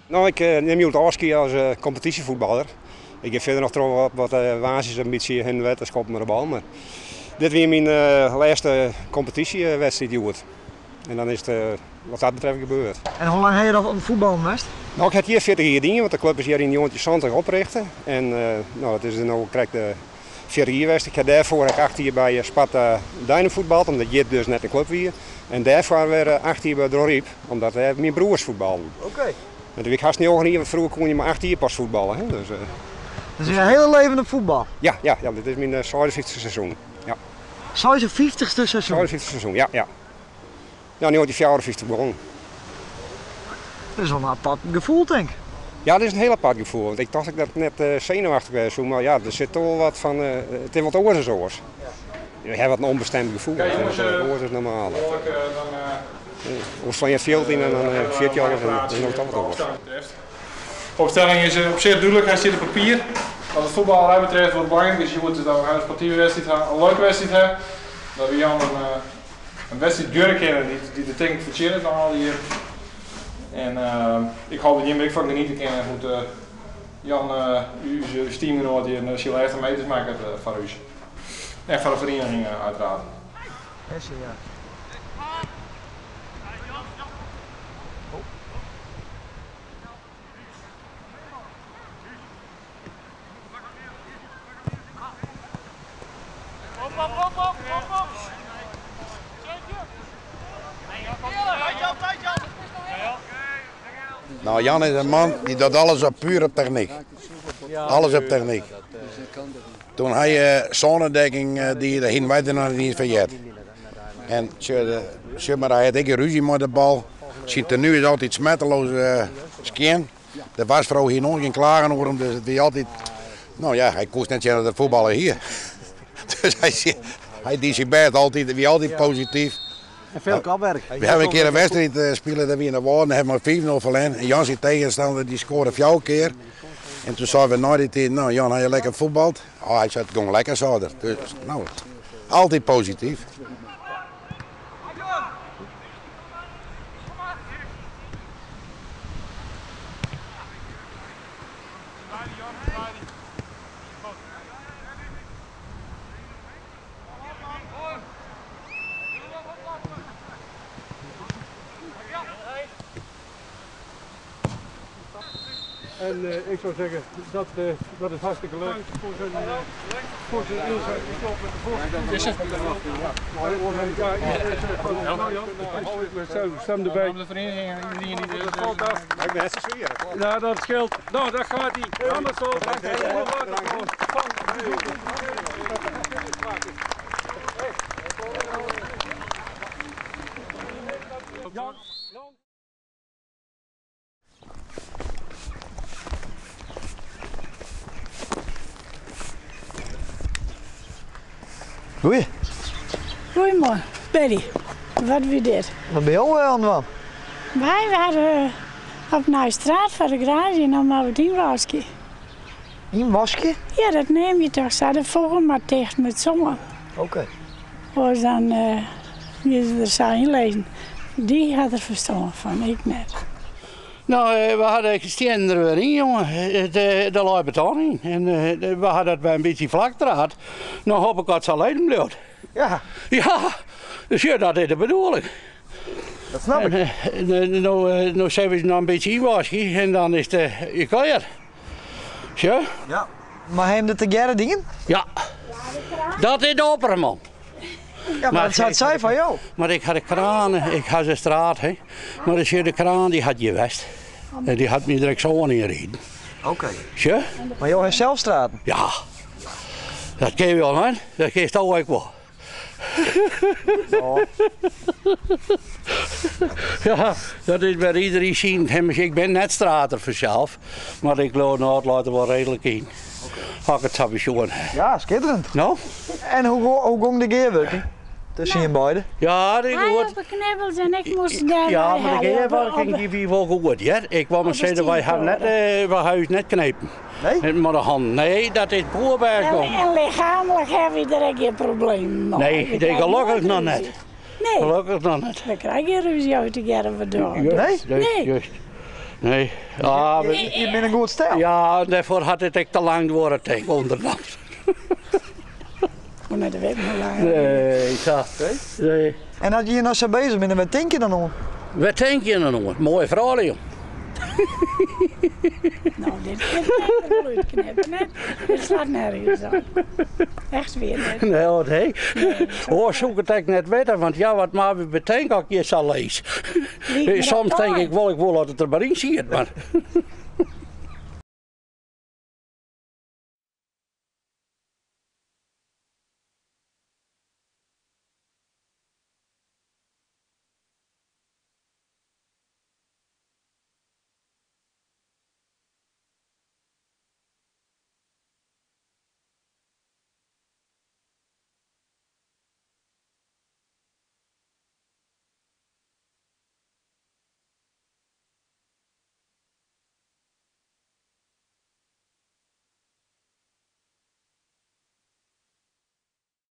No, ik nim hjoed ôfskie as kompetysjefuotballer. Ik gean fierder noch troch wat woansdeis in bytsje hinne en wer te skoppen mei de bal. Mar dit wie myn lêste kompetysjewedstriid hjoed. En dan is it wat dat betreft gebeurd. En hoe lang ha je noch oan it fuotballen west? No, ik ha it hjir 40 jier dien, want de klup is hjir yn njoggentjinhûndertsantich oprichte. En no, dat is no krekt 40 jier west. Ik ha dêrfoar ek 8 jier by Sparta Deinum fuotbald, omdat hjir dus net in klup wie. En dêrfoar wer 8 jier by Dronryp, omdat dêr myn broers fuotballen. Oké. En doe wie ik hast njoggen jier, want froeger koene je mar 8 jier pas fuotballe. Hè? Dus, Dus je hiele leven op fuotbal? Ja, ja, ja, dit is myn 56e seizoen. Ja. 56ste seizoen? 56ste seizoen, ja, ja. Ja, 1954 begonnen. Dat is wel in apart gefoel, tink ik. Ja, dat is in hiel apart gefoel. Want ik tocht ek dat ik net eh, senuwachtich wêze soe, mar ja, der sit toch wol wat fan, eh, it is wat oars as oars. Je ha wat in ûnbestimd gefoel. Oké jongens, It is oars as normaal. Behoarlik dan. Oars flean je it fjild yn en dan ferjit je alles en dan is it toch wat oars. Opstelling is op sich dúdlik, hy stiet op papier. Wat it fuotballerij betreft, wat belangryk is hjoed is dat we in sportive wedstriid ha, in leuke wedstriid ha. Dat we Jan in wedstriid gunne kinne dy't de tink fertsjinnet nei al dy jierren. En ik hoop dat jimme der ek fan geniete kinne hoe't Jan, ús teamgenoat hjir, syn lêste meters makket foar ús. En foar de ferieniging uiteraard. Nou, Jan is in man dy docht alles op pure technyk. Alles op technyk. Toen hy sônedekking die, dêr hiene wy der noch net iens fan heard. En sjoch mar, hy hat ek gjin rúzje mei de bal. Syn tenu is altyd smetteloos skjin. De wasfrou hie noait gjin klagen oer him, dus it wie altyd, no ja, hy koest net sjen dat er fuotballe hie. Dus hy, hy die syn bêst altyd, wie altyd posityf. En veel kopwerk. We hawwe in kear in wedstriid spile, dat wie yn de Wâlden, dêr hawwe we mei 5-0 ferlern. En Jan syn tegenstander dy skoarde fjouwer kear. En toen seinen we nei dy tiid, no Jan, ha je lekker fuotbald? Oh, hy sei, it gong lekker, sei er. Dus, no, altyd posityf. En eh, ik zou zeggen, dat, eh, dat is hartstikke leuk. Voor zijn, voor zijn inzet. Ja, stem erbij. De vereniging en iedereen die Dat valt af. Ik ben hartstikke sfeer. Ja, dat scheelt. Nou, daar gaat hij. Anders zo. Jan. Goeie. Goeiemoarn, Betty. Wat wie dit? Wat binne jo oan it dwaan? Wy waren op Nijstraat foar de garaazje en dan moatte we it ynwaskje. Ynwaskje? Ja, dat neame je toch sa, de fûgel moat ticht mei it sân. Oké. Oars dan gean se der sa yn lizzen. Dy hat der ferstân fan, ik net. No, we ha de stiennen der wer yn, jonge. Der lei beton yn. En we ha dat wer in bytsje flak draad. No hoop ik dat it sa lizzen bliuwt. Ja. Ja, dus ja, dat is de bedoeling. Dat snap ik. En no, no sille we se noch in bytsje ynwaskje en dan is it klear. Sjoch? Ja. Mar ha jim dit tegearre dien? Ja. Dat is de opperman. Ja, mar dat seit sy fan jo. Mar ik ha de kraan, ik ha se straat, hè. Mar sjoch, de kraan dy hat hjir west. En dy hat my der ek sa oan ynriden. Oké. Sjoch? Mar jo ha sels straten? Ja. Dat kin wol, hè. Dat kinst ek wol. Ja, dat is wer iedereen syn. Ik bin net strater fansels, mar ik leau no, it leit der wol reedlik yn. As ik it sa besjoen ha. Ja, skitterend. No? En hoe, hoe gong de gearwurking? Tussen jim beide? Ja, dat is Hij goed. op de knibbels en ik moest daar Ja, maar de helpen. geerwerking die wie wel goed, ja. Ik wou maar Op de zeggen, wij hebben net, wij huis net knepen. Nee? Met de hand. Nee, dat is boerberg En, en lichamelijk heb je er ook geen probleem mee. Nee, We nee, krijgen gelukkig nooit nog ruzie. net. Nee, Gelukkig nog net. we krijgen geen ruzie uit de gerven door. Juist, Nee? Juist, Nee. juist. Nee. Ja, we- Je bent een goed stijl. ja, daarvoor had het ik te lang door het denk onderhand. Hoe net de week nog langer. Nee, zo. Nee. En als je hier nou zo bezig bent, wat denk je dan om? Wat denk je nou nog? Mooie verhaal, joh. Nou, dit kan ik er wel uitknippen, hè. Dit slaat nergens op. Echt weer net. Nee, wat hé. Oh, zoek het ik net weten, want ja, wat maar we bedenken als ik je zal lezen. Liep me Soms dat denk aan. ik wel, ik wil dat het er maar in zit, maar...